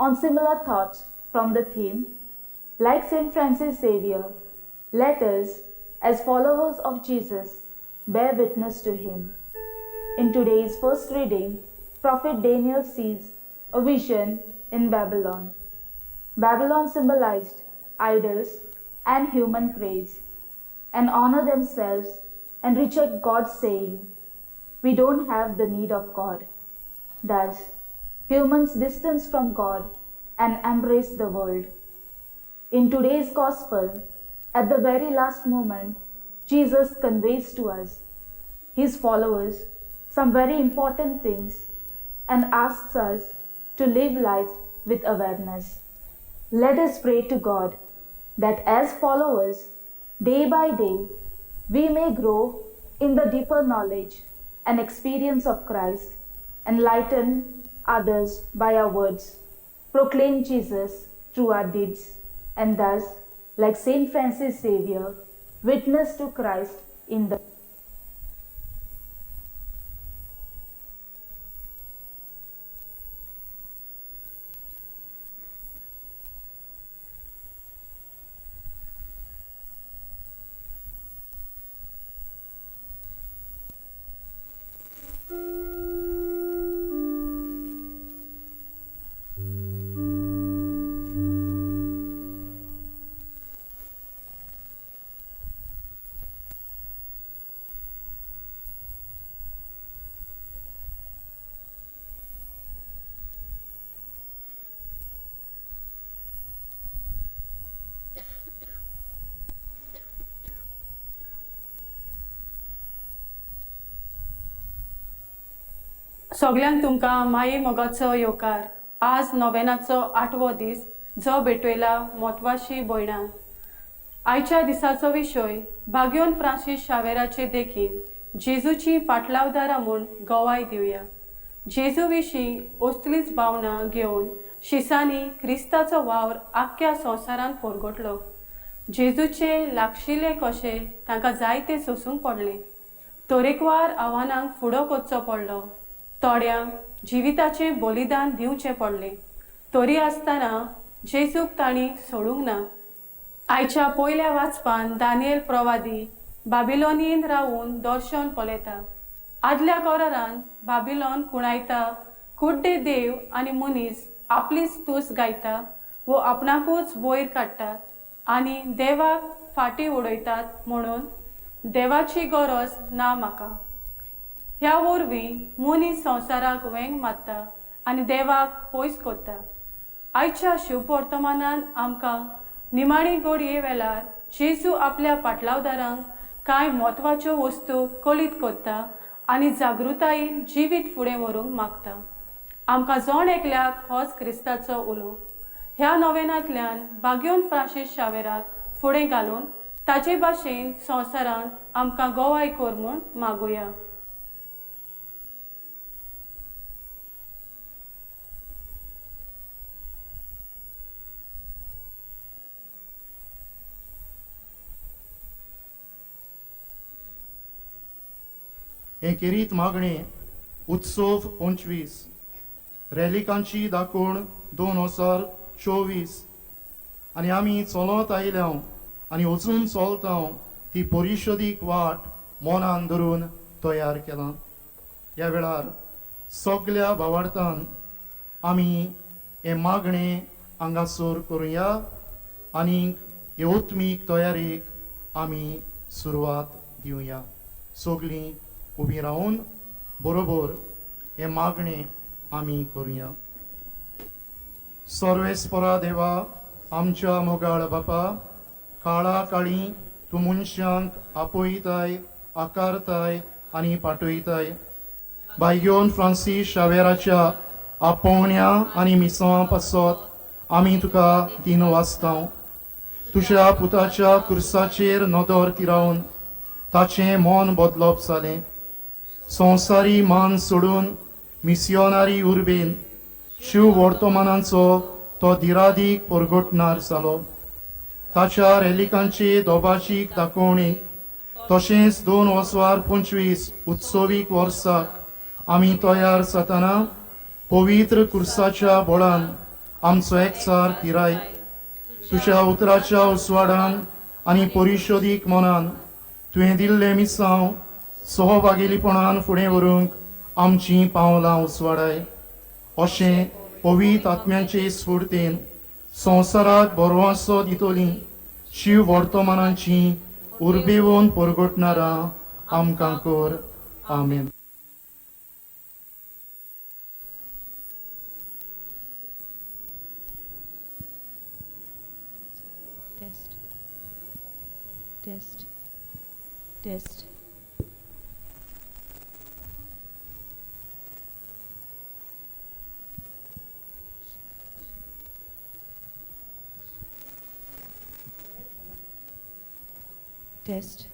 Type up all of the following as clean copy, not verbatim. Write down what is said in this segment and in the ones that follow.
On similar thoughts from the theme, like St. Francis Xavier, let us, as followers of Jesus, bear witness to him. In today's first reading, Prophet Daniel sees a vision in Babylon. Babylon symbolized idols and human praise, and honor themselves and reject God, saying, "We don't have the need of God." Thus, humans distance from God and embrace the world. In today's Gospel, at the very last moment, Jesus conveys to us, his followers, some very important things and asks us to live life with awareness. Let us pray to God that as followers, day by day, we may grow in the deeper knowledge and experience of Christ, enlighten others by our words, proclaim Jesus through our deeds, and thus, like St. Francis Xavier, witness to Christ in the सगल्यांक तुमकां माई मोगाचो येवकार. आज नोवेनाचो आठवो दीस जो भेटयला म्हत्वाची भयणां. आयच्या दिसाचो विशय बाग्योन फ्रांसीस शावेराचे देखीन जेजूची पाटलावदारां म्हूण गवाय दिवया. जेजू विशीं असलीच भावना घेवन शिसांनी क्रिस्ताचो वावर आख्ख्या संवसारांत परगटलो. जेजूचे लागशिल्ले कशे तांकां जायते सोसूंक पडलें, तरेकवार आव्हानांक फुडो करचो पडलो, थोड्यांक जिविताचें बलिदान दिवचें पडलें, तरी आसतना जेजूक तांणी सोडूंक ना. आयच्या पयल्या वाचपान दानियल प्रवादी बाबिलोनीन रावून दर्शन पळयता. आदल्या करारान बाबिलोन खुणायता, कुड्डे देव आनी मनीस आपलीच तूस गायता वो आपणाकूच वयर काडटात आनी देवाक फाटीं उडयतात, म्हणून देवाची गरज ना म्हाका. ह्या वरवीं मनीस संवसाराक वेंग मारता आनी देवाक पयस करता. आयच्या शिववर्तमानान आमकां निमाणी घडये वेळार जेजू आपल्या पाटलावदारांक कांय म्हत्वाच्यो वस्तू कळीत करता आनी जागृतायेन जिवीत फुडें व्हरूंक मागता. आमकां जण एकल्याक होच क्रिस्ताचो उलो. ह्या नोवेनांतल्यान बाग्योन फ्रांसीस शावेराक फुडें घालून ताचे भाशेन संवसारांत आमकां गवाय कर म्हूण मागुया. हे खेरीत मागणे उत्सव 25 रॅलिकांची दाखोवण 2024 आनी आमी चलत आयल्या आनी वचून चलता ती परिशदीक वाट मनान धरून तयार केला. ह्या वेळार सगल्या भावार्थान आमी हें मागणें हांगासर करुया आनी हे उत्मीक तयारेक आमी सुरवात दिवया. सगळीं उबी रावन बरोबर हें मागणें आमी करुया. सर्वेस्परा देवा, आमच्या मोगाळ बापा, काळा काळी तूं मनशांक आपयताय, आकारताय आनी पाठयताय. बायगोन फ्रांसीस शावेराच्या आपोवण्या आनी मिसांवा पासत आमी तुका दिन वाचता. तुज्या पुताच्या कुर्साचेर नदर तिरावन ताचें मन बदलप जालें. संवसारी मान सोडून मिसियोनारी उर्बेन शिव वर्तमानाचो तो दिरादीक परगटणार जालो. ताच्या रेलिकांचे दोबाचीक दाखोवणी तशेंच 2025 उत्सवीक वर्साक आमी तयार जातना पवित्र कुर्साच्या बळान आमचो एकचार थिराय. तुज्या उतराच्या उजवाडान आनी परिशोदीक मनान तुवें दिल्लें मिसांव सहभागेलीपणान फुडें व्हरूंक आमचीं पावलां उजवाडाय. अशें पवित्र आत्म्याचे स्फूर्तीन संवसाराक बरो दितली शिव वर्तमानाची उर्बेवन परगटणारां आमकां कर. आमेन. Test. Test. Test. Test.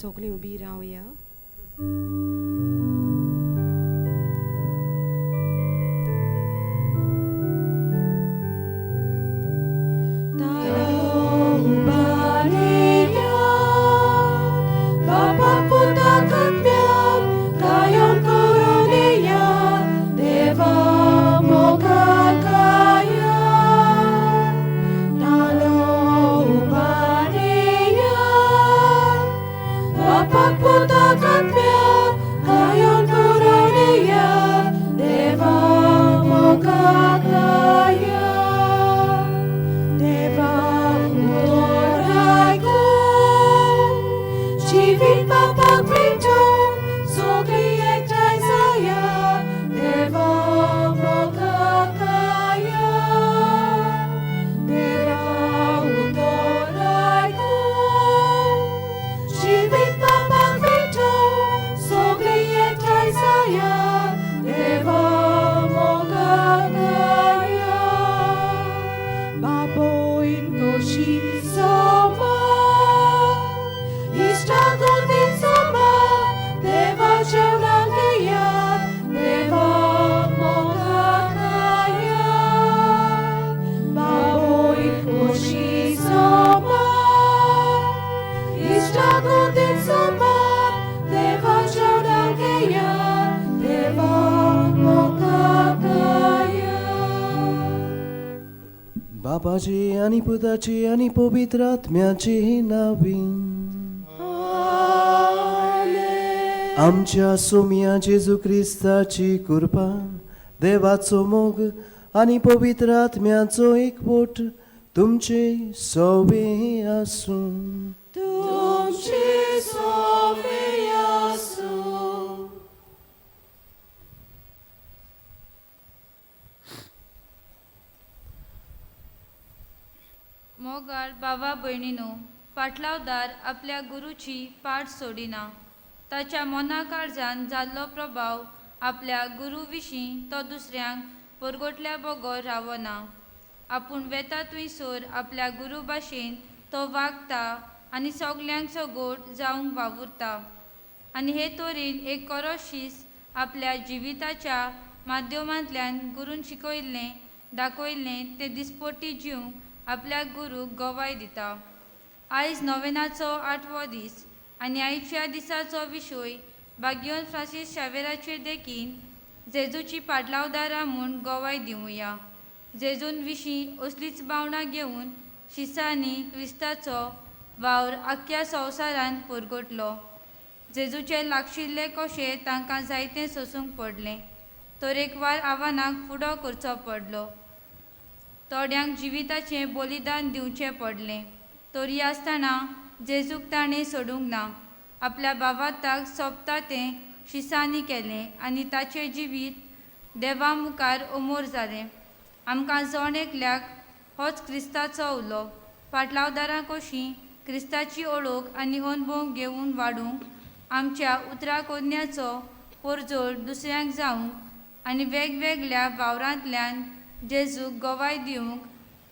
सगळीं उबी रावया. बापाची आनी पुताची आनी पवित्र आत्म्याची नावी. आमच्या सोम्या जेजू क्रिस्ताची कृपा, देवाचो मोग आनी पवित्र आत्म्याचो एकवट तुमचे सवे आसूं. तुमचे सवे आसूं. मोगाळ बाबा भयणीनो, पाटलावदार आपल्या गुरूची पाट सोडिना. ताच्या मना काळजान जाल्लो प्रभाव आपल्या गुरू विशीं तो दुसऱ्यांक परगटल्या बगर रावना. आपूण वेता थंयसर आपल्या गुरू भाशेन तो वागता आनी सगल्यांक सगोट जावंक वावुरता आनी हे तरेन एक खरो शीस आपल्या जिविताच्या माध्यमांतल्यान गुरून शिकयल्लें दाखयल्लें तें दिसपट्टी जिवंक आपल्या गुरूक गवाय दिता. आयज नोवेनाचो आठवो दीस आनी आयच्या दिसाचो विशय बागियोन फ्रांसीस शावेराचे देखीन जेजूची पाटलावदारां म्हूण गवाय दिवया. जेजून विशीं असलीच भावनां घेवन शिसांनी क्रिस्ताचो वावर आख्ख्या संवसारांत परगटलो. जेजूचे लागशिल्ले कशें तांकां जायतें सोसूंक पडलें, तरेकवार आव्हानांक फुडो करचो पडलो, थोड्यांक जिविताचें बलिदान दिवचें पडलें, तरी आसतना जेजूक ताणें सोडूंक ना. आपल्या भावार्थाक सोबता तें शिसांनी केलें आनी ताचें जिवीत देवा मुखार अमोर जालें. आमकां जण एकल्याक होच क्रिस्ताचो उलो पाटलावदारां कशीं क्रिस्ताची ओळख आनी अणभव घेवन वाडूंक, आमच्या उतरा कोन्याचो परजोळ दुसऱ्यांक जावंक आनी वेगवेगळ्या वावरांतल्यान जेजूक गवाय दिवंक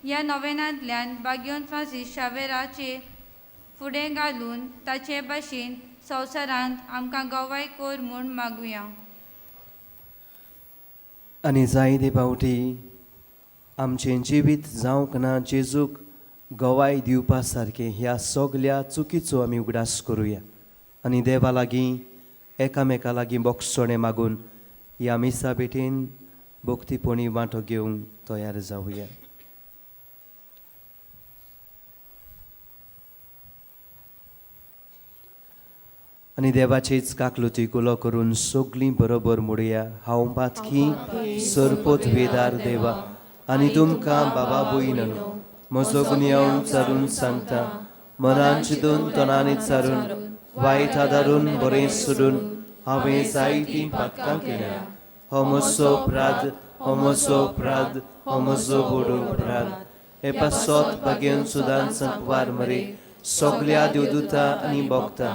ह्या नोवेनांतल्यान बागियोन फ्रांसीस शावेराचे फुडें घालून ताचे भाशेन संवसारांत आमकां गवाय कर म्हूण मागुया. आनी जायते फावटी आमचें जिवीत जावंक ना जेजूक गवाय दिवपा सारकें ह्या सगल्या चुकीचो आमी उगडास करुया आनी देवा लागीं एकामेका लागीं बोगसणें मागून ह्या मिसा भेटेन भक्तीपणी वांटो घेवंक तयार जावया. आनी देवाचेच काकलुती कुलो करून सगळीं बरोबर मोडया. हांव पातकी सरपोत वेदार देवा आनी तुमकां बाबा भयणीनो म्हजो गुन्यांव चारून सांगता, मनान चिंतून तोंडांनी चारून वायट आदारून बरें सोडून हांवें जायतीं पातकां केल्या. हो म्हजो अपराध, हो म्हजो अपराध, हो म्हजो व्हड अपराध. हे पासत भाग्यान सुदान संकवार मरे सगल्या देवदूता आनी भोगता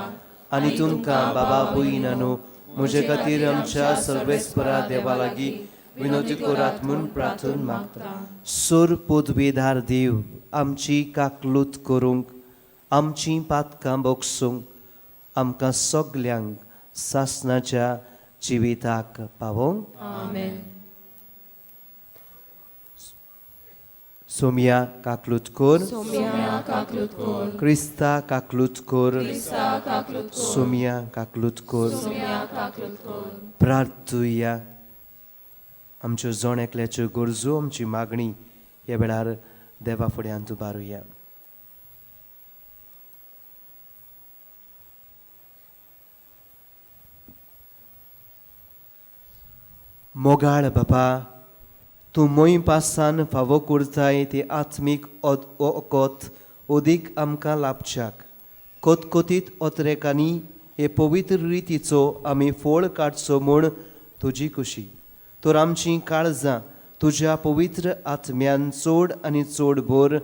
आनी तुमकां बाबा भयणानो म्हजे खातीर आमच्या सर्वेस्परा देवा लागीं विनोदी करात म्हूण प्रार्थन मागता. सोर पदवेदार देव आमची काकलूत करूंक, आमचीं पातकां बोगसूंक आमकां सगल्यांक सासणाच्या जिविताक पावोवंक. सोमिया काकलूत कर, क्रिस्ता काकलूत कर, सोमिया काकलूत कर. प्रार्थुया. आमच्यो जण एकल्याच्यो गरजो, आमची मागणी ह्या वेळार देवा फुड्यांत उबारुया. मोगाळ बापा, तूं मोय पासान फावो करताय ती आत्मीक ओकत अदीक आमकां लाभच्याक कोतकोतीत ओतरेकांनी हे पवित्र रितीचो आमी फोळ काडचो म्हूण तुजी खुशी. तर आमचीं काळजां तुज्या पवित्र आत्म्यान चड आनी चड भर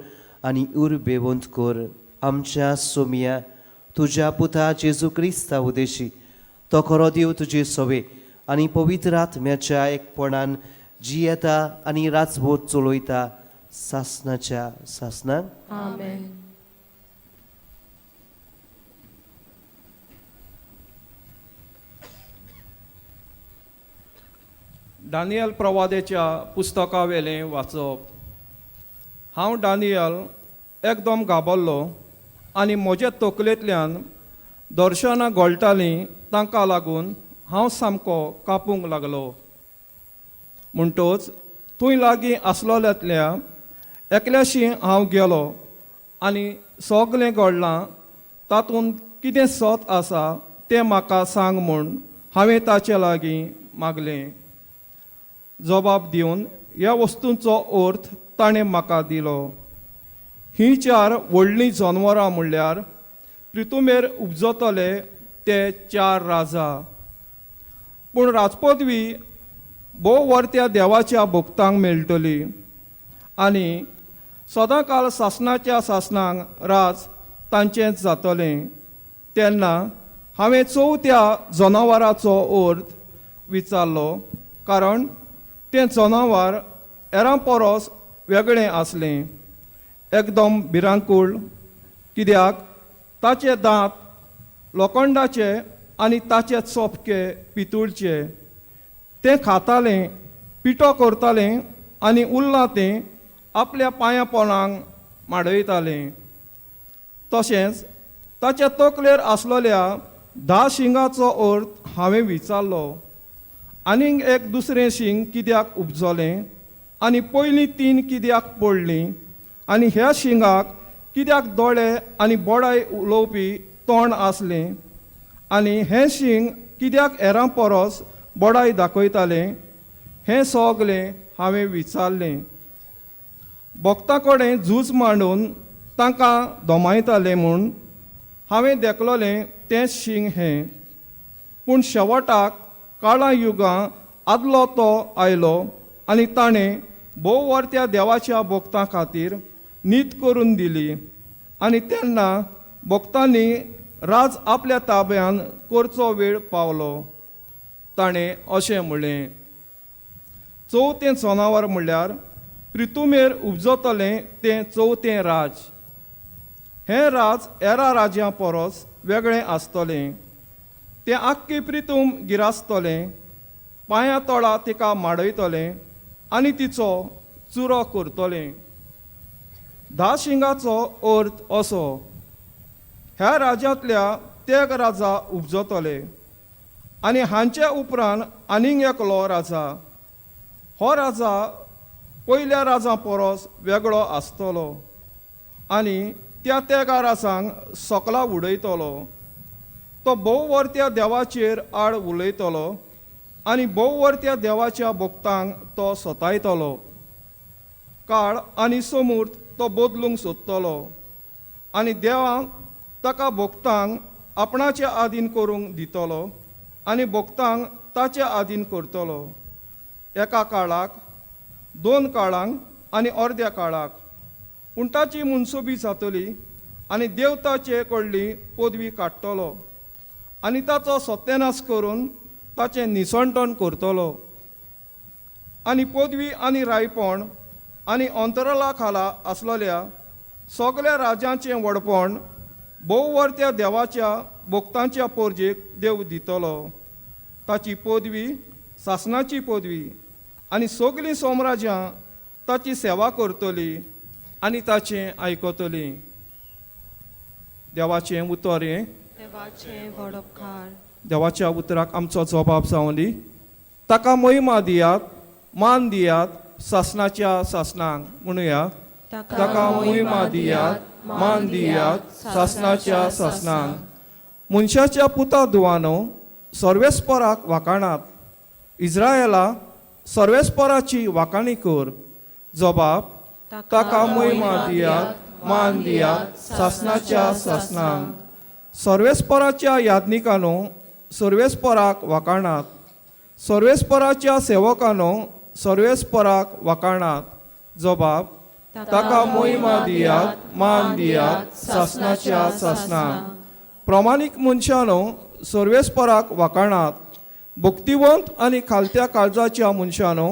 आनी उर्बेवंत कर. आमच्या सोमिया तुज्या पुता जेजू क्रिस्ता उदेशी तो खरो देव तुजे सवे आनी पवित्र आत्म्याच्या एकपणान जियेता आनी राजबोध चलयता सासनाच्या सासनाक. आमेन. दानियल प्रवादेच्या पुस्तकावेलें वाचप. हांव दानियल एकदम घाबरलो आनी म्हजे तकलेंतल्यान दर्शनां घोळटालीं तांकां लागून हांव सामको कापूंक लागलो. म्हणटच थंय लागीं आसलोल्यांतल्या एकल्याशी हांव गेलो आनी सगलें घडलां तातूंत कितें सत आसा तें म्हाका सांग म्हूण हांवें ताचे लागीं मागलें. जबाब दिवन ह्या वस्तूंचो अर्थ ताणें म्हाका दिलो. हीं चार व्हडलीं जनवरां म्हणल्यार प्रितुमेर उपजतले ते चार राजा, पूण राजपदवी भोव वर्त्या देवाच्या भक्तांक मेळटली आनी सदांकाल सासणाच्या सासणांक राज तांचेंच जातलें. तेन्ना हांवें चवथ्या जनावराचो अर्थ विचारलो, कारण तें जनावर हेरां परस वेगळें आसलें, एकदम भिरांकूळ, कित्याक ताचे दांत लोखंडाचे आनी ताचे चोपके पितूळचे. तें खातालें, पिठो करतालें आनी उरलां तें आपल्या पांयां पोणांक माडयतालें. तशेंच ताच्या तकलेर आसलेल्या 10 शिंगाचो अर्थ हांवें विचारलो, आनीक एक दुसरें शींग कित्याक उपजलें आनी पयलीं 3 कित्याक पडलीं आनी ह्या शिंगाक कित्याक दोळे आनी बोडाय उलोवपी तोंड आसलें आनी हें शींग कित्याक हेरां परस बोडाय दाखयतालें, हें सगलें हांवें विचारलें. भक्तां कडेन झूज मांडून तांकां दोमायतालें म्हूण हांवें देखलोलें तें शींग हें. पूण शेवटाक काळां युगां आदलो तो आयलो आनी ताणें भोव वर्त्या देवाच्या भक्तां खातीर नीत करून दिली आनी तेन्ना भक्तांनी राज आपल्या ताब्यान करचो वेळ पावलो. ताणें अशें म्हणलें, चवथें जनावर म्हणल्यार प्रितुमेर उपजतलें तें चवथें राज. हें राज एरा राज्यां परस वेगळें आसतलें. तें आख्खी प्रितूम गिरासतलें, पांयां तोळा तिका माडयतलें आनी तिचो चुरो करतलें. 10 शिंगाचो अर्थ असो, ह्या राज्यांतल्या तेग राजा उपजतले आनी हांचे उपरांत आनीक एकलो राजा. हो राजा पयल्या राजा परस वेगळो आसतलो आनी त्या तेगा राजांक सकला उडयतलो. तो भोववर्त्या देवाचेर आड उलयतलो आनी भोववर्त्या देवाच्या भक्तांक तो सतायतलो. काळ आनी समूर्त तो बदलूंक सोदतलो आनी देवाक ताका भक्तांक आपणाचे आदीन करूंक दितलो आनी भक्तांक ताचे आदीन करतलो. एका काळाक, 2 काळांक आनी अर्द्या काळाक. पूण ताची मनसुबी जातली आनी देव ताचे कडली पदवी काडटलो आनी ताचो सत्यानाश करून ताचें निसणटण करतलो आनी पदवी आनी रायपण आनी अंतराला खाला आसलेल्या सगल्या राज्यांचें व्हडपण भोववर्त्या देवाच्या भक्तांच्या पोरजेक देव दितलो. ताची पदवी सासणाची पदवी आनी सगलीं साम्राज्यां ताची सेवा करतली आनी ताचें आयकतली. देवाचें उतर हें. देवाचें व्हड उपकार. देवाच्या उतराक आमचो जबाब जावन दी. ताका महिमा दियात, मान दियात सासणाच्या सासणांक. म्हणुया, ताका महिमा दियात, मान दियात सासणाच्या सासणांक. मनशाच्या पुता दुवानो सर्वेस्पराक वाकाणात. इज्रायला सर्वेस्पराची वाकाणी कर. जबाब, ताका महिमा दियात, मान दियात सासणाच्या सासणांक. सर्वेस्पराच्या याज्ञिकानो सर्वेस्पराक वाकाणात. सर्वेस्पराच्या सेवकानो सर्वेस्पराक वाकाणात. जबाब, ताका महिमा दियात, मान दियात सासणाच्या सासणांक. प्रमाणीक मनशानो सर्वेस्पराक वाकाणात. भक्तिवंत आनी खालत्या काळजाच्या मनशानो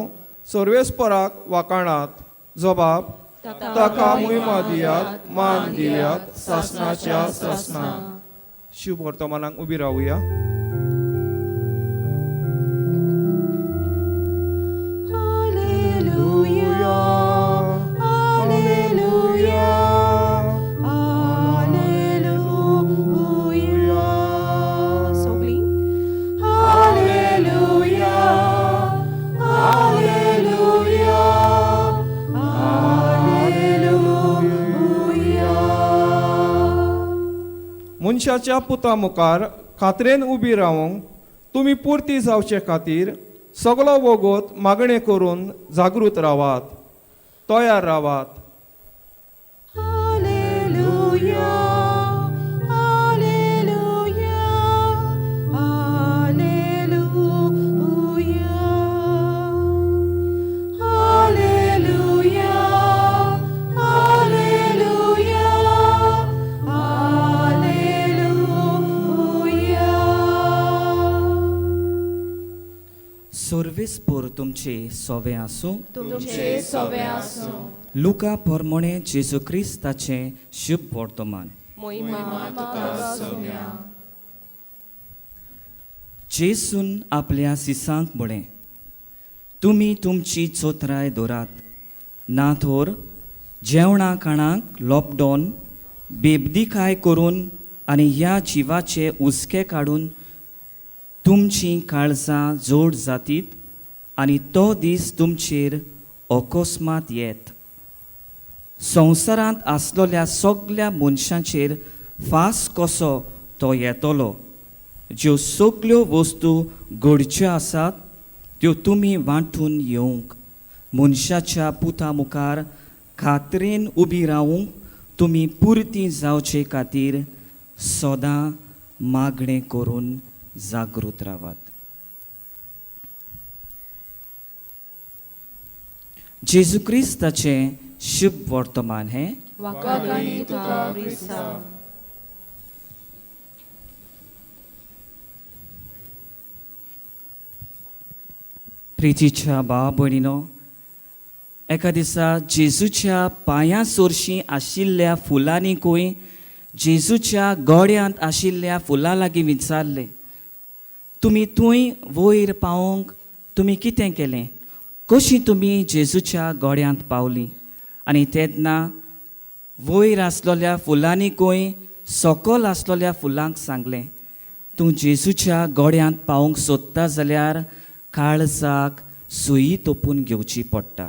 सर्वेस्पराक वाकाणात. जबाब, ताका महिमा दियात, मान दियात सासणाच्या सासणांक. शुभ वर्तमानाक उबी रावया. Alleluia, alleluia, alleluia. सगळीं alleluia, alleluia, alleluia. मनशाच्या पुता मुखार खात्रेन उबी रावंक तुमी पुर्ती जावचे खातीर सगलो वगत मागणें करून जागृत रावात, तयार रावात. Alleluia, alleluia, alleluia, alleluia, alleluia, alleluia. सर्वेस्पोर तुमचे सोवे आसूं. तुमचे सोवे आसूं. लुका पोरमोणे जेजू क्रिस्ताचें शुभ वर्तमान. मोहिमा तुका सोम्या. जेसून आपल्या सिसांक म्हळें, तुमी तुमची चोत्राय दवरात, ना थोर जेवणा खाणाक लॉकडावन बेबदीकाय करून आनी ह्या जिवाचे हुस्के काडून तुमचीं काळजां जोड जातीत आनी तो दीस तुमचेर अकस्मात येत. संवसारांत आसलेल्या सगल्या मनशांचेर फास कसो तो येतलो. ज्यो सगल्यो वस्तू घडच्यो आसात त्यो तुमी वांटून येवंक मनशाच्या पुता मुखार खात्रेन उबी रावूंक तुमी पुरती जावचे खातीर सदां मागणें करून जागृत रावात. जेजू क्रिस्ताचें शुभ वर्तमान हें. वाकागाणी तुका क्रिस्ता. प्रितीच्या भाव भयणीनो, एका दिसा जेजूच्या पांयां सोरशीं आशिल्ल्या फुलांनी खंय जेजूच्या गोड्यांत आशिल्ल्या फुलां लागीं विचारलें, तुमी थंय वयर पावोवंक तुमी कितें केलें, कशीं तुमी जेजूच्या गोड्यांत पावलीं? आनी तेन्ना वयर आसलेल्या फुलांनी खंय सकयल आसलेल्या फुलांक सांगलें, तूं जेजूच्या गोड्यांत पावोवंक सोदता जाल्यार काळजाक सुई तोपून घेवची पडटा.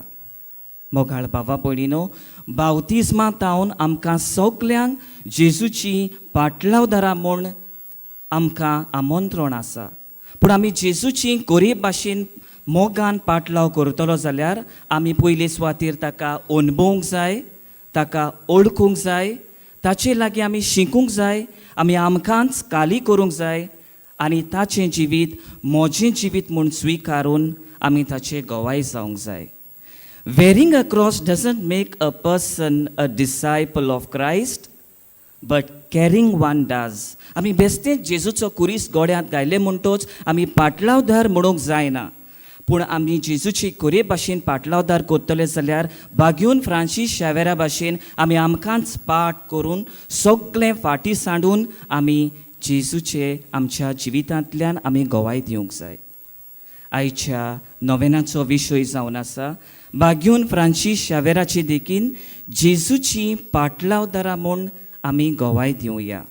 मोगाळ बाबा भयणीनो, बावतिज्मा तावन आमकां सगल्यांक जेजूची पाटलावदारां म्हूण आमकां आमंत्रण आसा. पूण आमी जेजूची गरीब भाशेन मोगान पाटलाव करतलो जाल्यार आमी पयले सुवातेर ताका अणभवूंक जाय, ताका वळखूंक जाय, ताचे लागीं आमी शिकूंक जाय, आमी आमकांच काली करूंक जाय आनी ताचें जिवीत म्हजें जिवीत म्हूण स्विकारून आमी ताचे गवाय जावंक जाय. Wearing a cross doesn't make a person a disciple of Christ, but carrying one does. आमी बेस्तेच जेजूचो कुरीस गोड्यांत घायले म्हणटोच आमी पाटलावदार म्हणूंक जायना, पूण आमी जेजूची कोरे भाशेन पाटलावदार करतले जाल्यार बाग्यून फ्रांसीस शावेरा भाशेन आमी आमकांच पाट करून सगळें फाटीं सांडून आमी जेजूचे आमच्या जिवितांतल्यान आमी गवाय दिवंक जाय. आयच्या नोवेनाचो विशय जावन आसा बाग्यून फ्रांसीस शावेराचे देखीन जेजूची पाटलावदारां म्हूण आमी गवाय दिवया.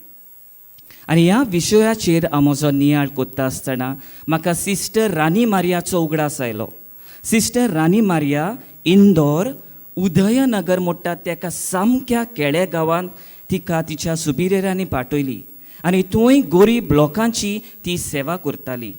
आनी ह्या विशयाचेर हांव म्हजो नियाळ कोत्ता आसतना म्हाका सिस्टर रानी मारियाचो उगडास आयलो. सिस्टर रानी मारिया इंदोर उदयनगर म्हणटात तेका सामक्या केळ्या गांवांत तिका तिच्या सुबिरेरांनी पाठयली आनी थंय गरीब लोकांची ती सेवा करताली.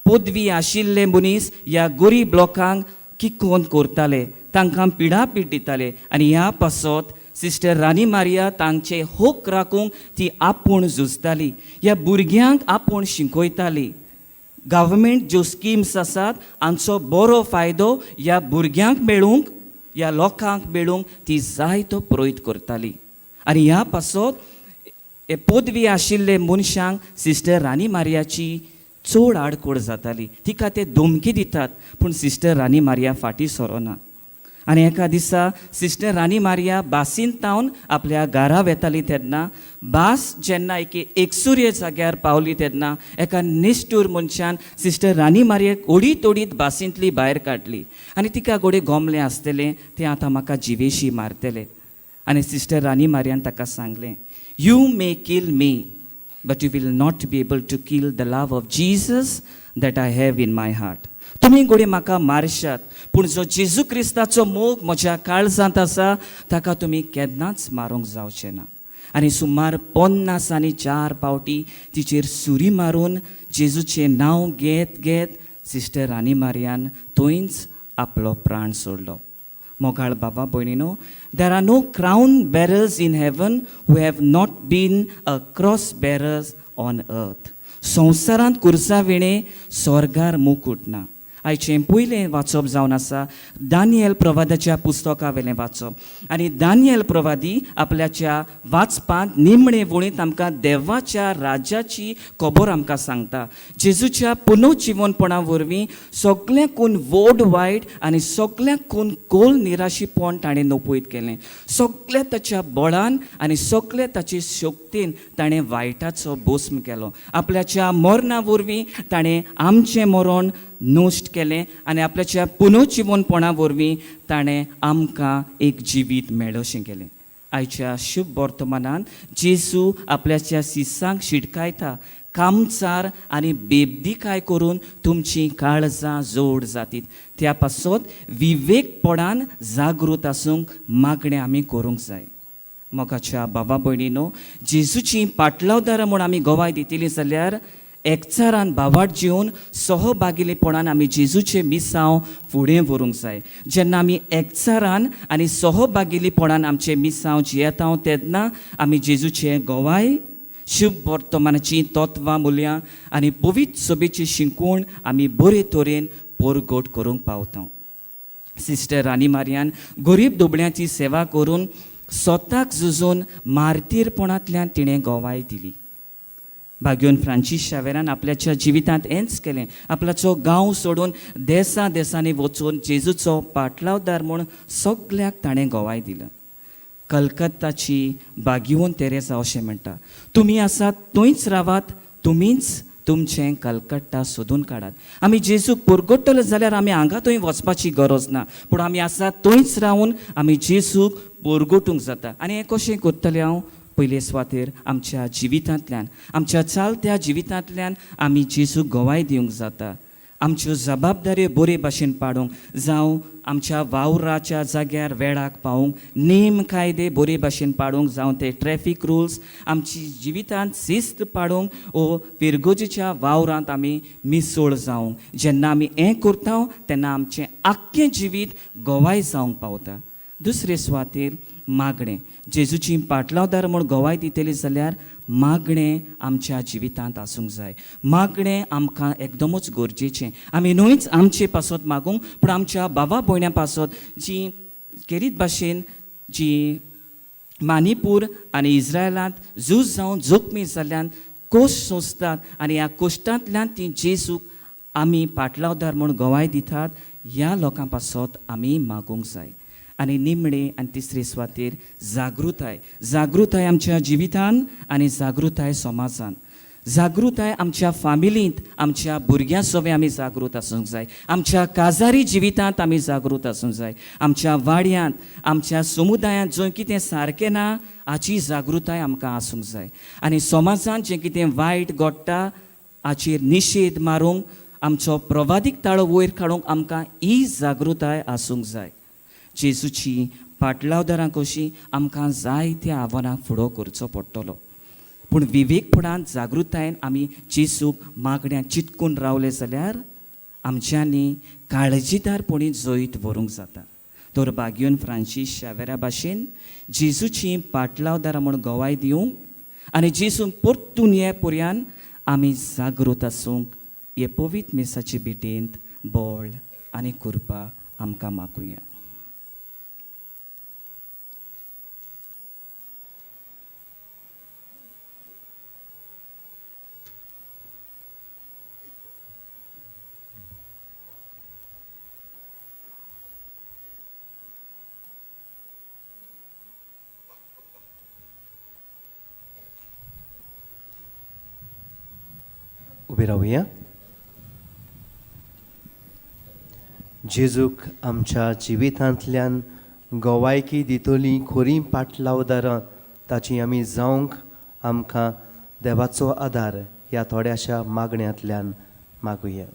पदवी आशिल्ले मनीस ह्या गरीब लोकांक किकोन करताले, तांकां पिडापीड दिताले आनी ह्या पासत सिस्टर रानी मारिया तांचे हक राखूंक ती आपूण झुजताली, ह्या भुरग्यांक आपूण शिकयताली. गव्हर्मेंट ज्यो स्किम्स आसात हांचो बरो फायदो ह्या भुरग्यांक मेळूंक, ह्या लोकांक मेळूंक ती जायतो प्रयत्न करताली. आनी ह्या पासत हे पदवी आशिल्ले मनशांक सिस्टर रानी मारियाची चड आडखळ जाताली, तिका ते धमकी दितात, पूण सिस्टर रानी मारिया फाटीं सरोना. आनी एका दिसा सिस्टर रानी मारिया बासींत तावन आपल्या घरा वेताली तेन्ना बास जेन्ना एके एकसुरे जाग्यार पावली तेन्ना एका निश्ठूर मनशान सिस्टर रानी मारियाक ओडीत ओडीत बासींतली भायर काडली आनी तिका घोडे गोमलें आसतलें तें आतां म्हाका जिवेशी मारतलें. आनी सिस्टर रानी मारियान ताका सांगलें, you may kill me but you will not be able to kill the love of Jesus that I have in my heart. तुमी घोडये म्हाका मारशात, पूण जो जेजू क्रिस्ताचो मोग म्हज्या काळजांत आसा ताका तुमी केन्नाच मारूंक जावचें ना. आनी सुमार 54 पावटी तिचेर सुरी मारून जेजूचें नांव घेत घेत सिस्टर रानी मारियान थंयच आपलो प्राण सोडलो. मोगाळ बाबा भयणीनो, there are no crown bearers in heaven who have not been a cross bearers on earth. संवसारांत कुर्सा विणें स्वर्गार मुकूट ना. आयचें पयलें वाचप जावन आसा दानियल प्रवादाच्या पुस्तका वेलें वाचप. आनी दानियल प्रवादी आपल्याच्या वाचपांत निमणे वळींत आमकां देवाच्या राज्याची खबर आमकां सांगता. जेजूच्या पुनर्जिवनपणा वरवीं सगळ्यांकून व्हड वायट आनी सगळ्यांकून खोल निराशीपण ताणें नपयत केलें. सगळ्या ताच्या बळान आनी सगळ्या ताचे शक्तीन ताणें वायटाचो भस्म केलो. आपल्याच्या मरणा वरवीं ताणें आमचें मरण नश्ट केलें आनी आपल्याच्या पुनर्जिवनपणा वरवीं ताणें आमकां एक जिवीत मेळोशें केलें. आयच्या शुभ वर्तमानान जेजू आपल्याच्या सिसांक शिटकायता, कामचार आनी बेबदीकाय करून तुमचीं काळजां जोड जातीत. त्या पासत विवेकपणान जागृत आसूंक मागणें आमी करूंक जाय. मोगाच्या बाबा भयणीनो, जेजूची पाटलावदारां म्हूण आमी गवाय दितली जाल्यार एकचारान भावाट जेवन सहभागिलेपणान आमी जेजूचें मिसांव फुडें व्हरूंक जाय. जेन्ना आमी एकचारान आनी सहभागिलेपणान आमचें मिसांव जियेता तेन्ना आमी जेजूचे गवाय, शुभ वर्तमानाचीं तत्वां मुल्यां आनी पवित्र सभेची शिकवण आमी बरे तरेन परगट करूंक पावता. सिस्टर रानी मारियान गरीब दुबळ्यांची सेवा करून स्वताक झुजून मार्तीरपणांतल्यान तिणें गवाय दिली. भाग्योन फ्रांसीस शावेरान आपल्याच्या जिवितांत हेंच केलें. आपल्याचो गांव सोडून देसा देसांनी वचून जेजूचो पाटलावदार म्हूण सगळ्याक ताणें गवाय दिला. कलकत्ताची भाग्यवंत तेरेसा अशें म्हणटा, तुमी आसात थंयच रावात, तुमीच तुमचें कलकत्ता सोदून काडात. आमी जेजूक परगट्टले जाल्यार आमी हांगा थंय वचपाची गरज ना, पूण आमी आसात थंयच रावन आमी जेजूक परगटूंक जाता. आनी हें कशें करतलें हांव? पयले सुवातेर आमच्या जिवितांतल्यान, आमच्या चालत्या जिवितांतल्यान आमी जेजूक गवाय दिवंक जाता. आमच्यो जबाबदाऱ्यो बरे भाशेन पाडूंक जावं, आमच्या वावराच्या जाग्यार वेळाक पावूंक, नेम कायदे बरे भाशेन पाडूंक जावं, ते ट्रॅफीक रुल्स आमची जिवितांत शिस्त पाडूंक वो पिरगोजीच्या वावरांत आमी मिसळ जावंक. जेन्ना आमी हें करता तेन्ना आमचें आख्खें जिवीत गवाय जावंक पावता. दुसरे सुवातेर मागणें. जेजूची पाटलावदार म्हूण गवाय दितली जाल्यार मागणें आमच्या जिवितांत आसूंक जाय. मागणें आमकां एकदमूच गरजेचें. आमी न्हूच आमचे पासत मागूंक, पूण आमच्या बाबा भयण्यां पासत जी खेरीत भाशेन जी मानिपूर आनी इस्रायलांत झूज जावन जखमी जाल्ल्यान कोश सोंसतात आनी ह्या कोश्टांतल्यान ती जेजूक आमी पाटलावदार म्हूण गवाय दितात, ह्या लोकां पासत आमी मागूंक जाय. आनी निमणे आनी तिसरे सुवातेर जागृताय. जागृताय आमच्या जिवितान आनी जागृताय समाजान. जागृताय आमच्या फामिलींत, आमच्या भुरग्यां सवें आमी जागृत आसूंक जाय. आमच्या काजारी जिवितांत आमी जागृत आसूंक जाय. आमच्या वाड्यांत, आमच्या समुदायांत जंय कितें सारकें ना हाची जागृताय आमकां आसूंक जाय. आनी समाजांत जें कितें वायट घडटा हाचेर निशेध मारूंक, आमचो प्रवादीक ताळो वयर काडूंक आमकां ही जागृताय आसूंक जाय. जेजूची पाटलावदारां कशीं आमकां जायत्या आव्हानांक फुडो करचो पडटलो, पूण विवेकपणान जागृतायेन आमी जेजूक मागण्या चिटकून रावले जाल्यार आमच्यांनी काळजीदारपणी जैत व्हरूंक जाता. तर भाग्योन फ्रांसीस शावेरा भाशेन जेजूची पाटलावदारां म्हूण गवाय दिवंक आनी जेजून परतून ये पर्यान आमी जागृत आसूंक हे पवित्र मिसाचे भेटेंत बळ आनी कृपा आमकां मागुया. उबे रावया. जेजूक आमच्या जिवितांतल्यान गवायकी दितली खोरी पाटलावदारां ताची आमी जावंक आमकां देवाचो आदार ह्या थोड्याशा मागण्यांतल्यान मागुया.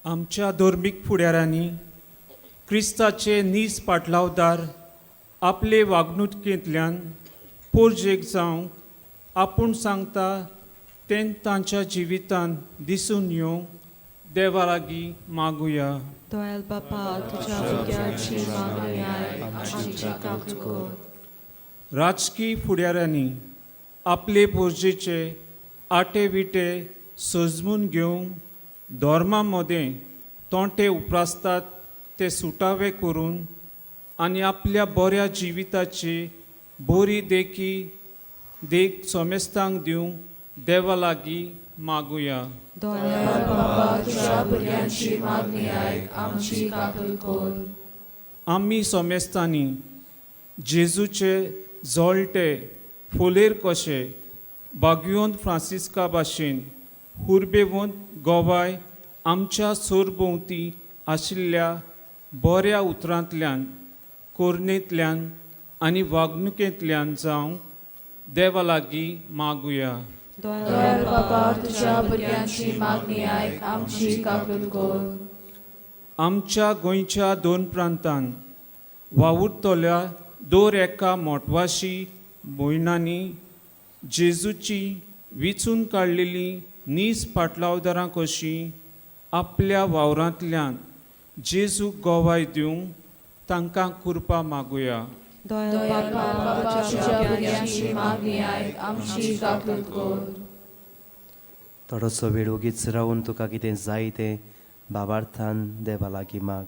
आमच्या धर्मीक फुडाऱ्यांनी क्रिस्ताचे नीज पाटलावदार आपले वागणुकेंतल्यान पोरजेक जावंक आपूण सांगता तें तांच्या जिवितांत दिसून येवंक देवा लागीं मागुया. दयाळ बापा, तुज्या भुरग्याची मागणी आयक, आमची काकूट कर. राजकी फुडाऱ्यांनी आपले पोरजेचे आटे विटे सजमून घेवंक धर्मा मदें तोंटे उप्रासतात ते सुटावे करून आनी आपल्या बऱ्या जिविताची बरी देखी देख सोमेस्तांक दिवंक देवा लागीं मागुया. दयाळ बाबा, तुज्या भुरग्यांची मागणी आयक, आमची काकूळ कर. आमी सोमेस्तांनी जेजूचे जळटे फोलेर कशे बागयोन फ्रांसिस्का भाशेन हुरबेवंत गोवाय आमच्या सरभोंवती आशिल्ल्या बऱ्या उतरांतल्यान, कोरणेंतल्यान आनी वागणुकेंतल्यान जावंक देवा लागीं मागुया. दयाळ बाबा, तुज्या भुरग्यांची मागणी आयक, आमची काकूळ कर. आमच्या गोंयच्या दोन प्रांतान वावुरतल्या दर एका मोटवाशी भयणांनी जेजूची विचून काडलेली नीज पाटलावदारां कशीं आपल्या वावरांतल्यान जेजूक गोवाय दिवंक तांकां कृपा मागुया. दयाळ बाबा, तुज्या भुरग्यांची मागणी आयक, आमची काकूळ कर. थोडोसो वेळ ओगीच रावून तुका कितें जाय तें भावार्थान देवा लागीं माग.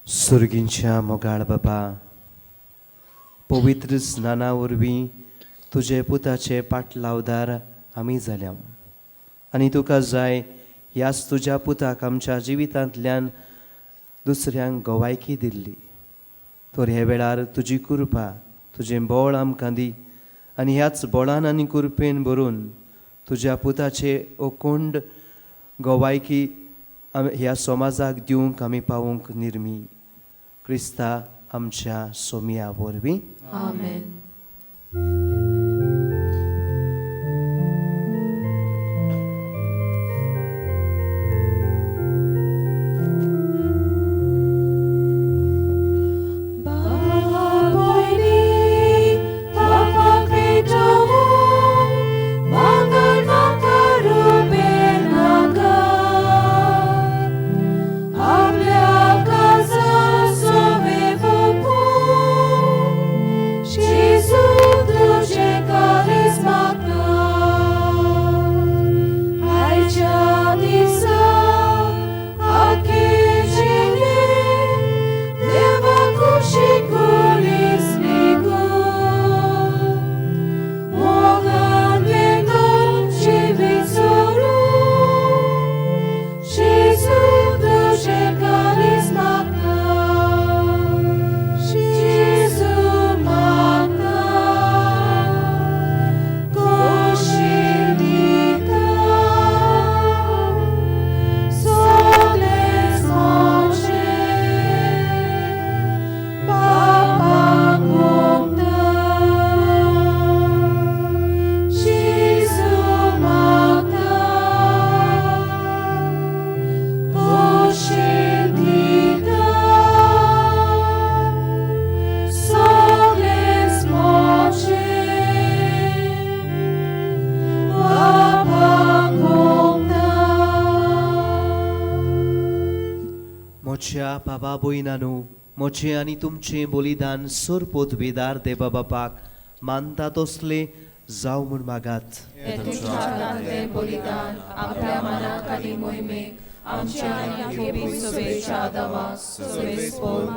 सुर्गींच्या मोगाळ बाबा, पवित्र स्नाना वरवीं तुजे पुताचे पाटलावदार आमी जाल्या आनी तुका जाय ह्याच तुज्या पुताक आमच्या जिवितांतल्यान दुसऱ्यांक गवायकी दिल्ली. तर हे वेळार तुजी कृपा, तुजें बळ आमकां दी आनी ह्याच बळान आनी कृपेन भरून तुज्या पुताचे अकोंड गवायकी ह्या समाजाक दिवंक आमी पावूंक निर्मी. क्रिस्ता आमच्या सोमया वरवीं. आमेन. बाबा भयणांनो, म्हजें आनी तुमचें बलिदान सरपोत वेदार देवा बापाक मानता तसलें जावं म्हूण मागात. बलिदान आपल्या मनाक आनी मोहिमेक आमच्या आनी सभेच्या दावाक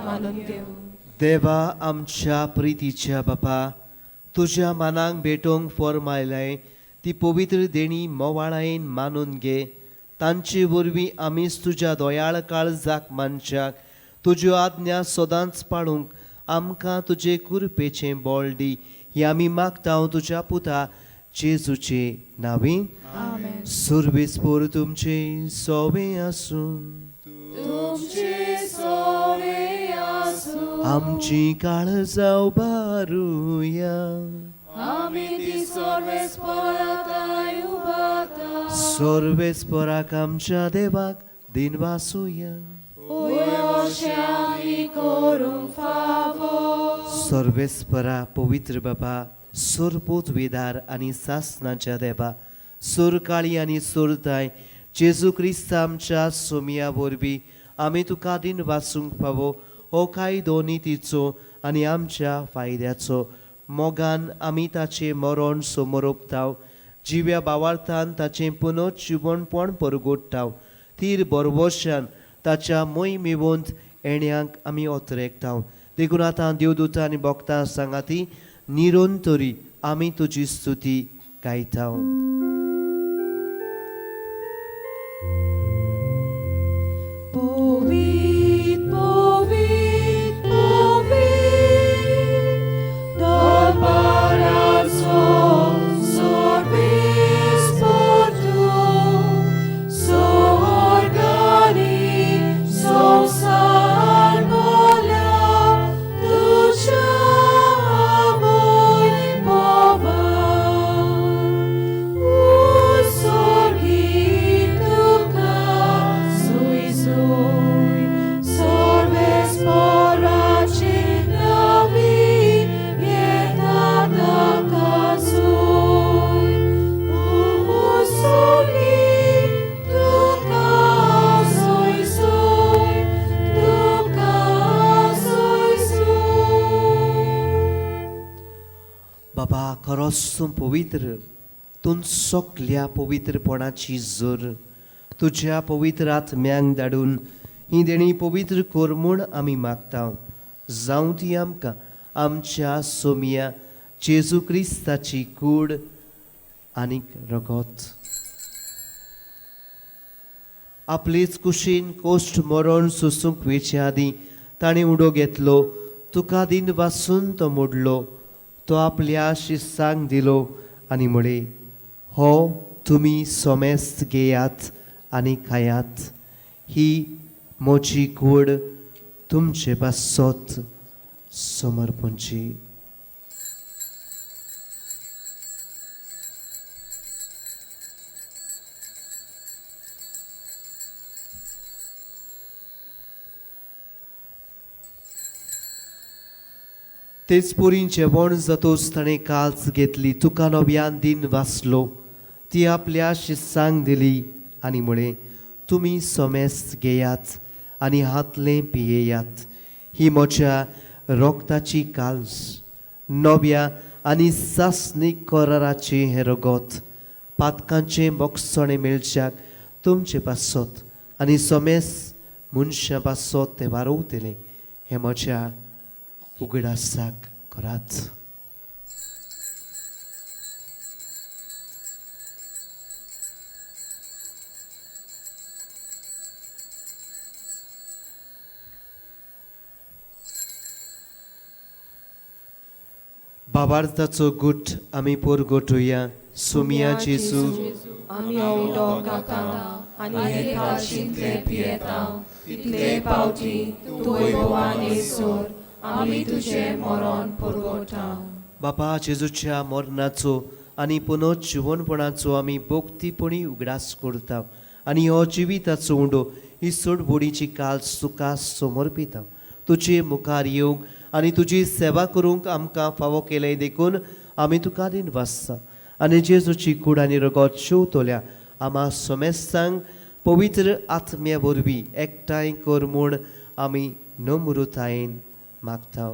मानून घेवं. देवा आमच्या प्रितीच्या बापा, तुज्या मनाक भेटोवंक फॉर्मायलें ती पवित्र देणी मोवाळायेन मानून घे. तांचे वरवीं आमीच तुज्या दयाळ काळजाक मानच्याक तुज्यो आज्ञा सदांच पाळूंक आमकां तुजे कृपेचें बळ दी. ही आमी मागता तुज्या पुता जेजूचे नांवी. सुर्वेस्पोर तुमचे सोवे आसूं. आमची काळजां उबारुया. सर्वेस्पराक आमच्या देवाक दिनवासुया. सर्वेस्परा पवित्र बाबा, सुरपूत विदार आनी सासनाच्या देवा, सुरकाळी आनी सुरताय जेजू क्रिस्त आमच्या सोमया वरवीं आमी तुका दिन वाचूंक फावो हो कायदो नितीचो आनी आमच्या फायद्याचो. मोगान आमी ताचें मरण समोरोपताव, जिव्या बावार्थान ताचें पुनर्जिवणपण परगोडटाव, तीर बरवशान ताच्या मोहिमेवंत येण्यांक आमी अतरेकताव. देखून आतां देवदूत आनी भक्तां सांगाती निरंतरी आमी तुजी स्तुती गायताव. पवित्र पवित्र पवित्र दरबाराचो सर्वेस्पर तूं, स्वर्ग आनी संवसार भरल्या तुज्या वैभवान. उत्सर्गीत तुका सुय सुय, सर्वेस्पराचे नांवी येता ताका सुय. उत्सर्गीत तुका सुय सुय, तुका सुय सुय. बाबा खरोच तूं पवित्र, तूं सगल्या पवित्रपणाची जोर. तुज्या पवित्र आत्म्यांक धाडून ही देणी पवित्र कर म्हूण आमी मागता. जावं ती आमकां आमच्या सोमया जेजू क्रिस्ताची कूड आनी रगत. आपलेच कुशीन कोश्ट मरण सोसूंक वेचे आदीं ताणें उडो घेतलो, तुका दिन वासून तो मोडलो, तो आपल्या शिस्सांक दिलो आनी म्हळें, हो तुमी सोमेस्त घेयात आनी खायात, ही म्हजी कूड तुमचे पासत समर्पणची. तेच पुरी जेवण जातोच ताणें काल्च घेतली, तुका नव्यान दिन वाचलो, ती आपल्या शिस्सांक दिली आनी म्हळें, तुमी सोमेस्त घेयात आनी हातलें पियेयात, ही म्हज्या रोगताची काल्स, नव्या आनी सासणीक कराराचें हें रगत, पातकांचें बोगसणें मेळच्याक तुमचे पासत आनी सोमेस्त मनशां पासत तें वारोवतलें, हें म्हज्या उगडासाक करात. बाबार्थाचो गुट आमी पोरगोटुया. सोमिया जेजू, आमी हो उदक खाता आनी हे काळशींतले पियेता, तितले पावटी तूं वैभवान येयसर आमी तुजें मरण परगोटा. बापा जेजूच्या मरणाचो आनी पुनर्जिवनपणाचो आमी भक्तीपणी उगडास करता आनी हो जिविताचो उंडो ही सोडबोडीची काल तुका समर्पिता. तुजे मुखार येवंक आनी तुजी सेवा करूंक आमकां फावो केलें देखून आमी तुका दिन वाचता आनी जेजूची कूड आनी रगत शेवतल्या आमा समेस्तांक पवित्र आत्म्या वरवीं एकठांय कर म्हूण आमी नम्रतायेन मागता.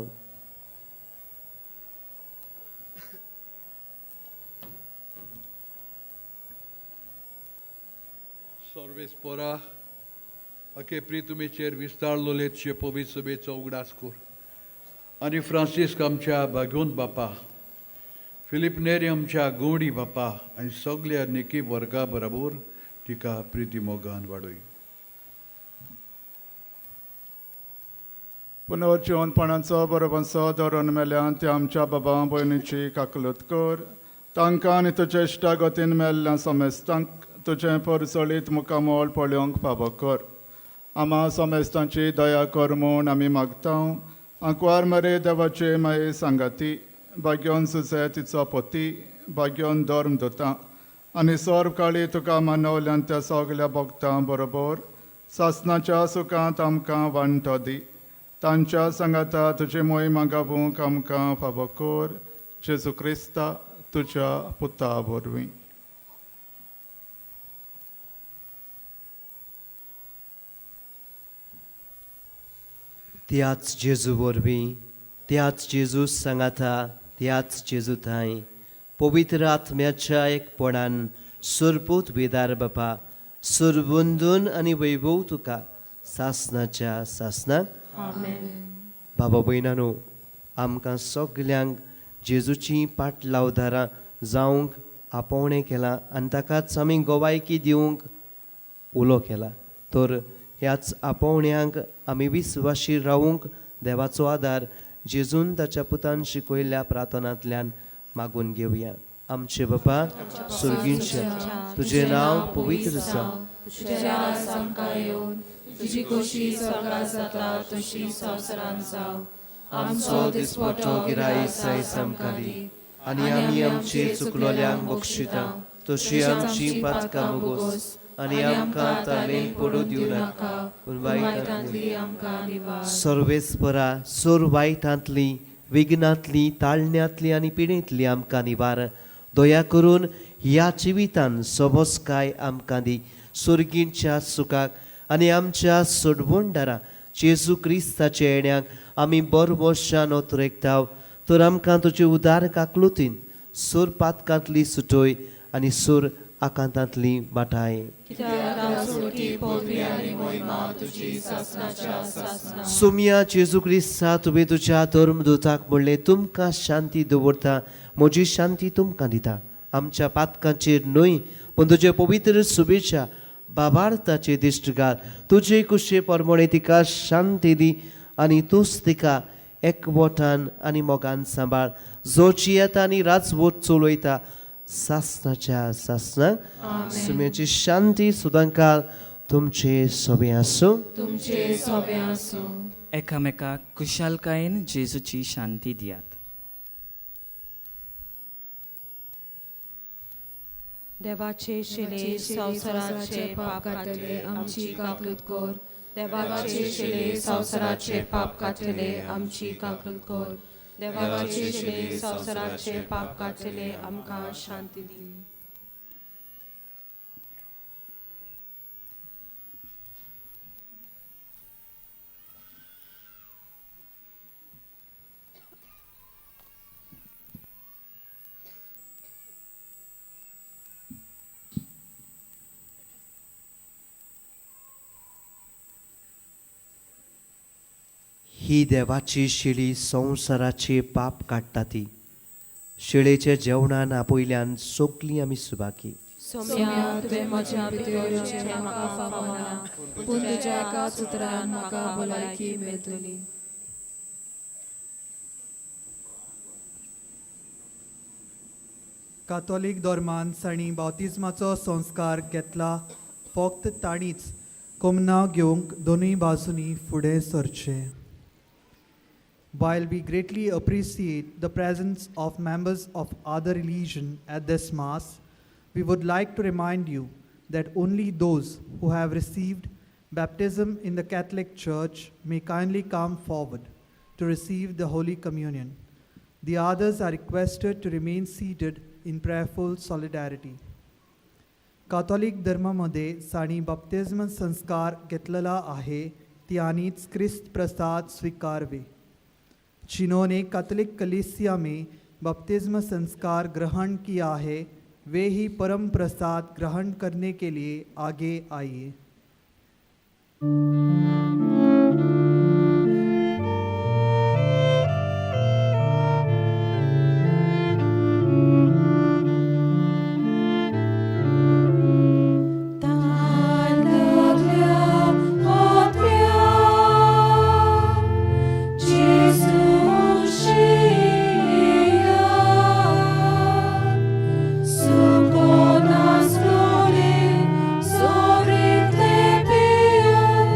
सर्वेस्परा अके प्रितुमेचेर विस्तारलोलेचे पवित्र सभेचो उगडास कर आनी फ्रांसिस्क आमच्या भाग्योंत बापा, फिलीप नेरी आमच्या गोवडी बापा आनी सगल्या निकी वर्गा बरोबर तिका प्रिती मोगान वाडय. पुनर्जिवनपणाचो बरोबरचो धरून मेल्यान ते आमच्या बाबा भयणीची काकलूत कर, तांकां आनी तुजे इश्टागतीन मेल्ल्या समेस्तांक तुजें परजळीत मुखामळ पळोवंक फावो कर. आमा समेस्तांची दया कर म्हूण आमी मागता. आंकवार मरे देवाचे माये सांगाती, भाग्योन सुसे तिचो पती, भाग्योन धर्म दोता आनी सर्व काळी तुका मानवल्यान त्या सगल्या भक्तां बरोबर सासनाच्या सुखांत आमकां वांटो दी. तांच्या सांगाता तुजी मोहिमा गावूंक आमकां फावो कर, जेजू क्रिस्ता तुज्या पुता वरवीं. त्याच जेजू वरवीं, त्याच जेजू सांगाता, त्याच जेजू थांय पवित्र आत्म्याच्या एकपणान सरपूत वेदार बापा सरबंदून आनी वैभव तुका सासनाच्या सासनाक. बाबा भयणानो, आमकां सगल्यांक जेजूची पाटलावदारां जावंक आपोवणें केलां आनी ताकाच आमी गोवायकी दिवंक उलो केला. तर ह्याच आपोवण्यांक आमी विस्वाशी रावूंक देवाचो आदार जेजून ताच्या पुतान शिकयल्ल्या प्रार्थनांतल्यान मागून घेवया. आमचे बापा सुर्गींच्या, तुजें नांव पवित्र जावं, तुजें राज आमकां येवन, तुजी खोशी स्वर्गात जाता तशी संवसारांत जावं. आमचो दिसपटो गिरायस आयज आमकां दी आनी आमी आमचे चुकलोल्यांक बक्षिता तशी आमची पातकां मुगोस आनी आमकां तालेन पडूं दिवं नाका, पूण वायटांतली आमकां निवार. सर्वेस्परा सोर वायटांतली, विघ्नांतली, ताळण्यांतली आनी पिडेंतली आमकां निवार. दया करून ह्या जिवितान सबसकाय आमकां दी, सुर्गींच्या सुखाक आनी आमच्या सोडवणदारा जेजू क्रिस्ताच्या येण्याक आमी बरबशान ओतरेकताव. तर आमकां तुजे उदार काकलुतीन सूर पातकांतली सुटोय आनी सूर आकांतांतली वाटाय. सोमिया जेजू क्रिस्ता, तुवें तुज्या धर्मदूताक म्हणलें, तुमकां शांती दवरता, म्हजी शांती तुमकां दिता. आमच्या पातकांचेर न्हय पूण तुजे पवित्र शुभेच्छा बाबार्थाचे दिश्ट घाल. तुजे कुशे प्रमाणे तिका शांती दी आनी तूंच तिका एकवटान आनी मोगान सांबाळ, जो जियेता आनी राजवट चलयता सासनाच्या सासनाक. सुम्याची शांती सुदांकाल तुमचे सोबे आसूं. तुमचे सोबे आसूं. एकामेकाक खुशालकायेन जेजूची शांती दियात. देवाचे शिले संवसाराचे पाप काडटले आमची काकलूत कर. देवाचे शिले संवसाराचे पाप काडटले आमची काकलूत कर. देवाचे शिले संवसाराचे पाप काडटले आमकां शांती दी. ही देवाची शिळी संवसाराचे पाप काडटा ती. शिळेच्या जेवणान आपयल्यान सगलीं आमी सुबाकी. सोम्या, तुवें म्हज्या भितर येवचें म्हाका फावना, पूण तुज्या एकाच उतरान म्हाका भलायकी मेळटली. कातोलीक धर्मान तांणी बाप्तिज्माचो संस्कार घेतला, फक्त तांणीच कोमनां घेवंक दोनूय बाजूंनी फुडें सरचें. While we greatly appreciate the presence of members of other religion at this Mass, we would like to remind you that only those who have received baptism in the Catholic Church may kindly come forward to receive the Holy Communion. The others are requested to remain seated in prayerful solidarity. Catholic धर्मामध्ये जांणी बाप्तिज्म संस्कार घेतलेला आहे त्यांनीच क्रिस्त प्रसाद स्वीकारवे. जिन्होंने Catholic कलीसिया में बपतिस्म संस्कार ग्रहण किया है वे ही परम प्रसाद ग्रहण करने के लिए आगे आइए. Sukonas glory, sorit lepion,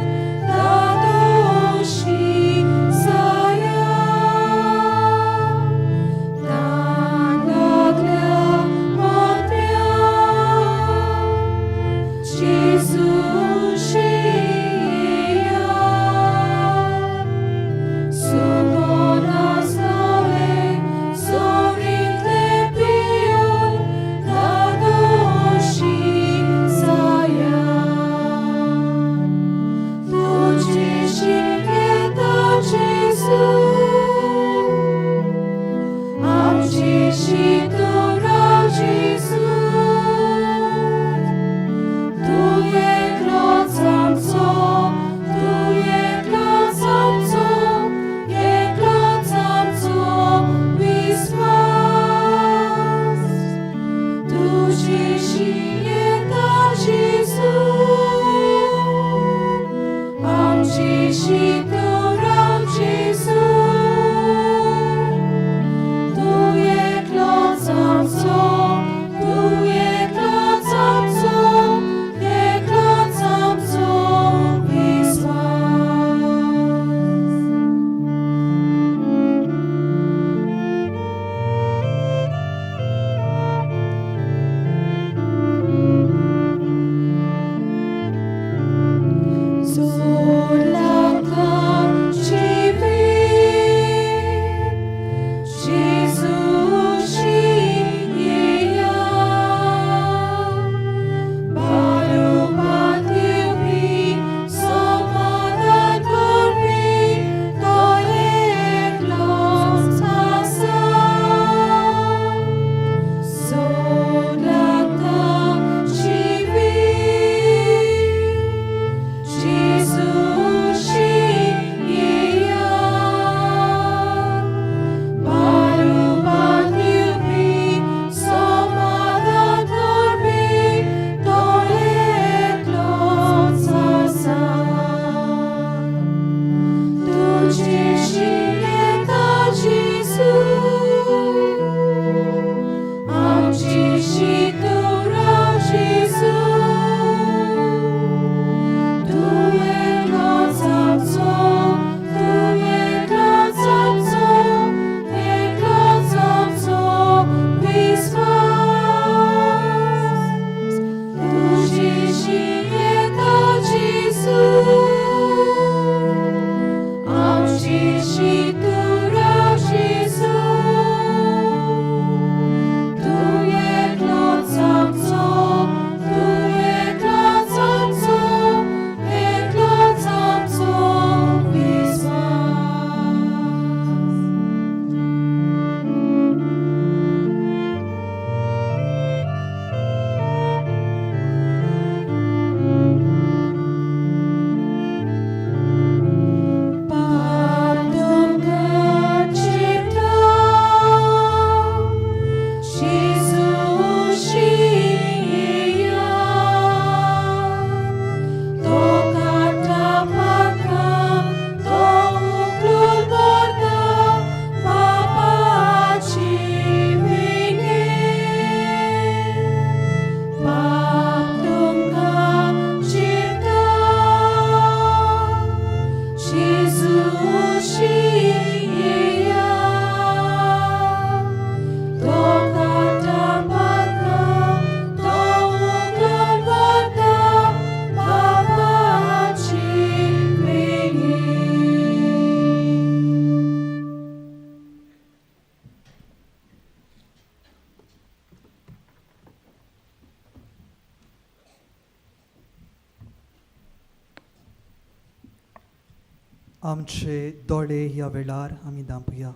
आमचे दोळे ह्या वेळार आमी दांपुया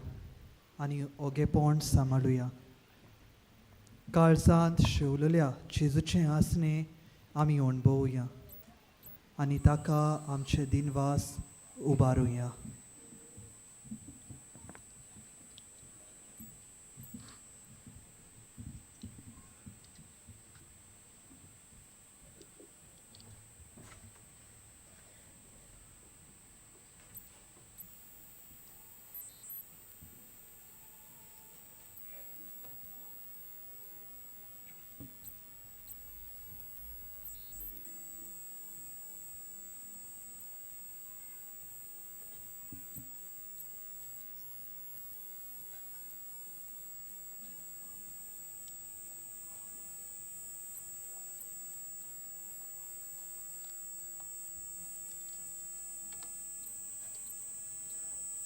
आनी ओगेपण सांबाळुया. काळजांत शेवलेल्या जेजूचें आसणें आमी अणभवया आनी ताका आमचे दिनवास उबारुया.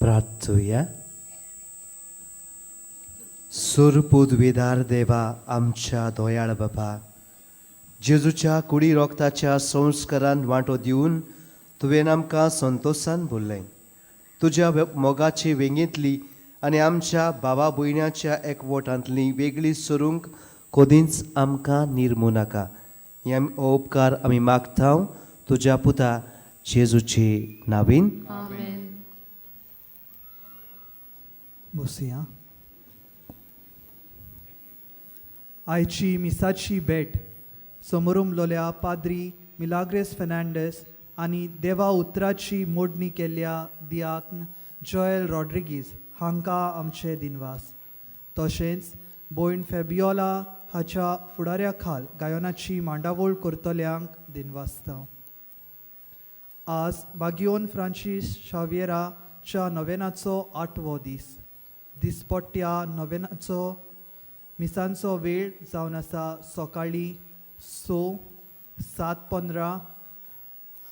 प्रार्थुया. सुरपुदवेदार देवा आमच्या दोयाळ बापा, जेजूच्या कुडी रोगताच्या संस्कारान वांटो दिवन तुवें आमकां संतोशान भरलें. तुज्या मोगाची वेंगेंतली आनी आमच्या बाबा भयण्याच्या एकवटांतली वेगळी सरूंक कदींच आमकां निर्मू नाका. हे हो उपकार आमी मागता तुज्या पुता जेजूचे नावीन. बसया. आयची मिसाची भेट समोरुमलोल्या पाद्री मिलाग्रेस फेर्नांडीस आनी देवा उतराची मोडणी केल्ल्या दियाक्न जोएल रॉड्रिगीज हांकां आमचे दिनवास. तशेंच भयण फेबियोला हाच्या फुडाऱ्या खाल गायनाची मांडावळ करतल्यांक दिनवासता. आज बागियोन फ्रांसीस शाव्येराच्या नवेनाचो आठवो दीस. दिसपट्ट्या नवेनाचो मिसांचो वेळ जावन आसा सकाळीं 6, 7:15,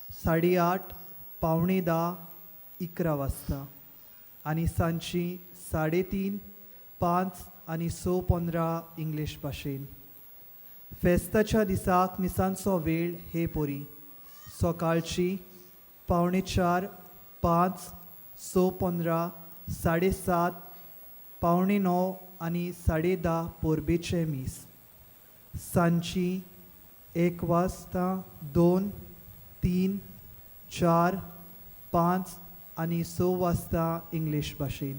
8:30, 9:45, 11 वाजता आनी सांजची 3:30, 5 आनी 6:15 इंग्लीश भाशेन. फेस्ताच्या दिसाक मिसांचो वेळ हे पोरी सकाळची 3:45, 5, 6:15, 7:30, 8:45 आनी 10:30 परबेचें मीस. सांजची 1 वाजता, 2, 3, 4, 5 आनी 6 वाजता इंग्लीश भाशेन.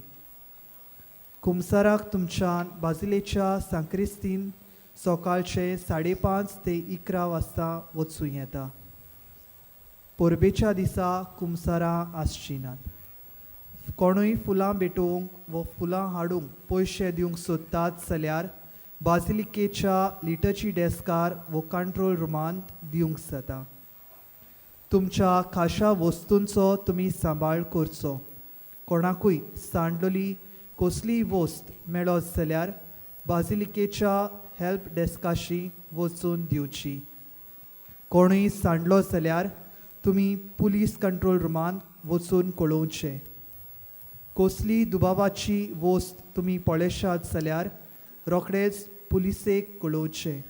कुमसाराक तुमच्यान बाजिलेच्या सांक्रिस्तीन सकाळचे 5:30 ते 11 वाजता वचूं येता. परबेच्या दिसा कुमसारां आसचीं नात. कोणूय फुलां भेटोवंक वो फुलां हाडूंक पयशे दिवंक सोदतात जाल्यार बाजिलिकेच्या लिटर्जी डेस्कार वो कंट्रोल रुमांत दिवंक जाता. तुमच्या खाशा वस्तूंचो तुमी सांबाळ करचो. कोणाकूय सांडलोली कसलीय वस्त मेळत जाल्यार बाजिलिकेच्या हेल्प डेस्काशी वचून दिवची. कोणूय सांडलो जाल्यार तुमी पुलीस कंट्रोल रुमांत वचून कळोवचें. कसली दुबावाची वस्त तुमी पळयशात जाल्यार रोखडेच पुलिसेक कळोवचें.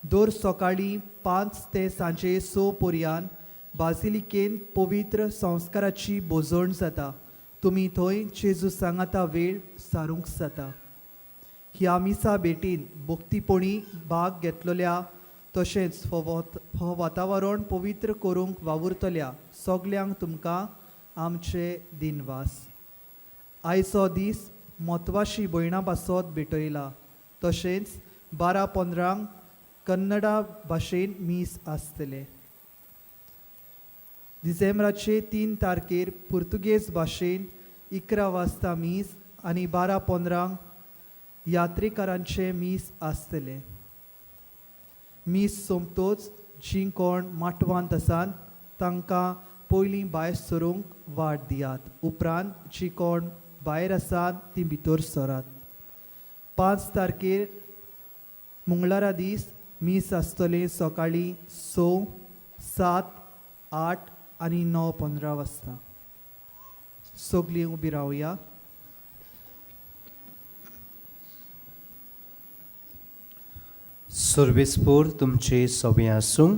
दर सकाळीं 5 ते सांजे 6 पर्यंत बाजिलिकेंत पवित्र संस्काराची भोजवण जाता. तुमी थंय जेजू सांगाता वेळ सारूंक जाता. ह्या मिसा भेटीन भक्तीपणी भाग घेतलेल्या तशेंच हो वातावरण पवित्र करूंक वावुरतल्या सगल्यांक तुमकां आमचे दिनवास. आयचो दीस म्हत्वाशी भयणां पासत भेटयला. तशेंच 12:15 कन्नडा भाशेन मीस आसतलें. डिसेंबराचे 3 तारखेर पुर्तुगेज भाशेन 11 वाजता मीस आनी 12:15 यात्रेकारांचें मीस आसतलें. मीस सोंपतोच जीं कोण माटवांत आसात तांकां पयलीं भायर सरूंक वाट दियात. उपरांत जीं कोण भायर आसात तीं भितर सरात. 5 तारखेर मंगळारा दीस मीस आसतलें सकाळीं 6, 7, 8 आनी 9:15 वाजता. सगलीं उबी रावया. सर्वेस्पोर तुमचे सवे आसूं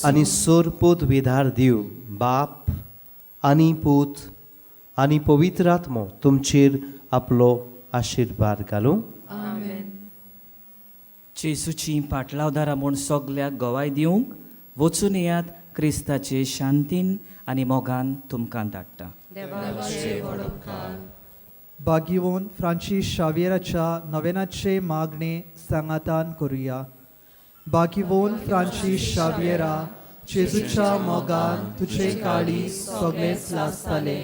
आनी सोरपोत विधार दिव बाप आनी पूत आनी पवित्र आत्मो तुमचेर आपलो आशिर्वाद घालूं. आमेन. जेजूची पाटलावदारां म्हूण सगल्याक गवाय दिवंक वचून येयात. क्रिस्ताचे शांतीन आनी मोगान तुमकां धाडटा. देवाचे व्हड उपकार. बागिवोन फ्रांसीस शावियराच्या नवेनाचे मागणे सांगातान करुया. बागिवोन फ्रांसीस शावियरा, जेजूच्या मोगान तुजें काळीज सगळेंच लासतालें,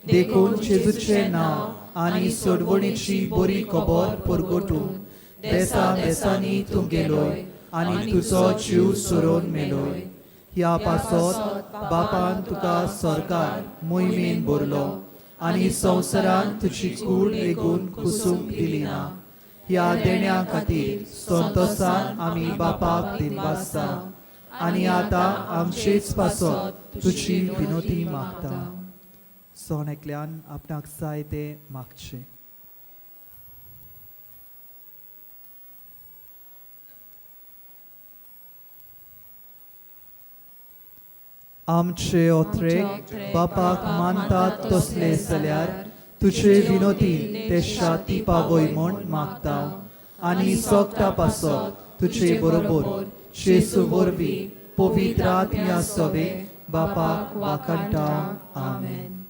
देखून जेजूचें नांव आनी सोडवणीची बरी खबर परगटून देसा देसांनी तूं गेलोय आनी तुजो जीव सोरोवन मेलोय. ह्या पासत बापान तुका सरकार मोहिमेन भरलो आनी संवसारान तुजी कूड लेगून कुसूंक दिली ना. ह्या देण्या खातीर संतोसान आमी बापाक दिनवासता आनी आतां आमचेच पासत तुजी विनोती मागता. सोन एकल्यान आपणाक जाय तें मागचें. आमचे ओत्रेक बापाक मानतात तसले जाल्यार तुजे विनोतीन ते शाती पावय म्हूण मागता आनी सोगटा पासत तुजे बरोबर जेजू वरवीं पवित्र आत्म्या सवे बापाक वाखाणटा. आमेन.